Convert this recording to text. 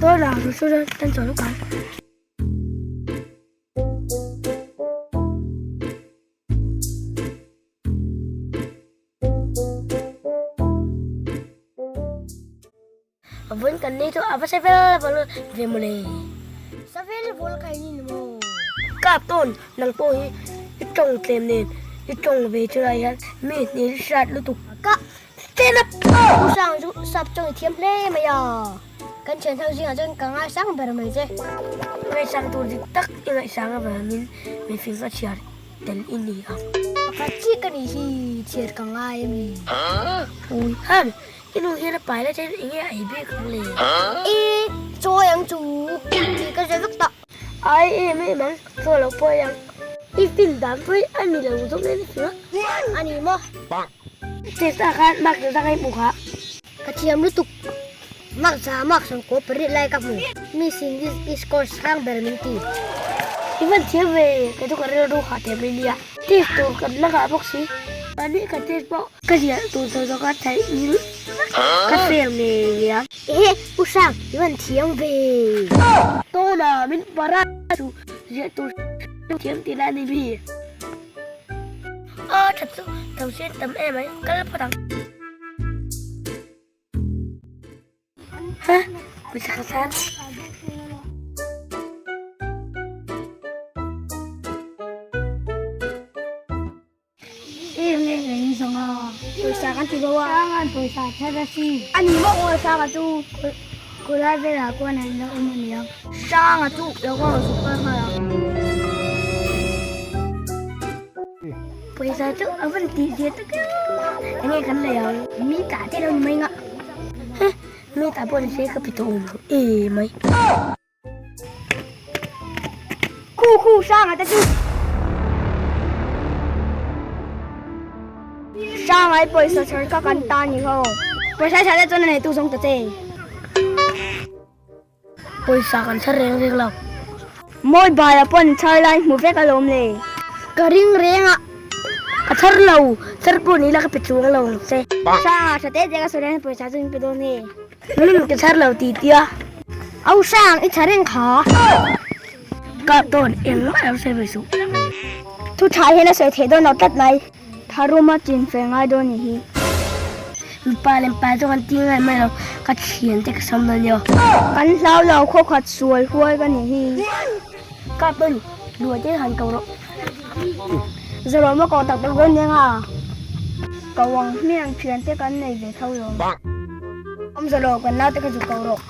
Tôi là luật sư tên Sở Lúc Cảnh. Vawiin kan ni chu a va savel vawl ve mawle. Savel vawl ka in ni maw? Kap tawn nang pawh hi i tawng tlem nen i tawng ve chu lai hian mi hnih hriat lutuk ka stand up. U Sang chu sap tawng i thiam hle mai a, kan thian ho zingah chuan ka ngaisang ber mai che. Ngaisang tur dik tak i ngaihsang avangin mifing a chhiar tel i ni ang. Pakhat chiah ka nih hi chhiar ka ngai a mi? Ui han I nu hian a pai la chen enge a ei bik ang le? I chawi ang chu tih ka hre vek ta. Ai em em ang, chaw lo pawi ang. I fin dan pawh hi a ni lo zawk nen a fing a. A ni maw? Test ah khan mark za zak a i hmuh kha. Ka thiam lutuk. Mark za mark sawmkaw pariat lai ka hmu. Miss in i score sang ber min ti. I van thiam ve, kei chu ka rilru hah teh mai nia. Test tur kan la ngah bawk si. Mahni ka test pawh ka ziah tur zawh zawh ka theih ngil ka fail ngei ngei ang. Ehe U Sang i van thiam ve. Tawna min para chu ziah tur thiam tih lai a ni mi. Aw that chu tho sen tam em mai kal phawt ang. Ha pawisa ka san. Em nge nge ni zawng a. Pawisa kan ti bo a. Sangan pawisa thar a si. A ni maw aw Sanga chu khawlai velah khuan an la awm a nia. Sanga chu lo ka rawn suk nghal nghal a. Pawisa chu a van tih zia tak e aw. Enge kan lei ang. Mi tah te lo ni mai ngah. He mi tah pawh ni se ka pe tawh awm lo e mai. Khu khu Sanga te chu. Sanga i pawisa chhar kha kan ta ni ho. Pawisa chhar te chuan a neitu zawng ta che. Pawisa kan chhar reng reng lo. Mawi bai a pawn chhar lai hmu vek alawm le. Ka ring reng a. Ka chhar lo, chhar pawh ni ila ka pe chuang lo ang che. Sanga tha te te ka sawi hian pawisa chu min pe dawn e. Umm ka chhar lo ti tia. Au Sang i chhar reng kha. Ka tawn engmah lo sawi ve suh. Thu tha hian a sawi theih dawn lo tlat mai. Tharuma chin fel ngai dawn ni hi. Mipa leh pa chu kan ti ngai mai lo, ka thian te ka sam dawn nia. Kan hlau lo khaw khat sual huai ka ni hi. Ka tawn luai te han ko rawh. Zawrawm a ko tak tak dawn nia nga. Ko ang hmiang thian te kan nei ve tho lo. Awm zawrawm kan nau te kha zu ko rawh.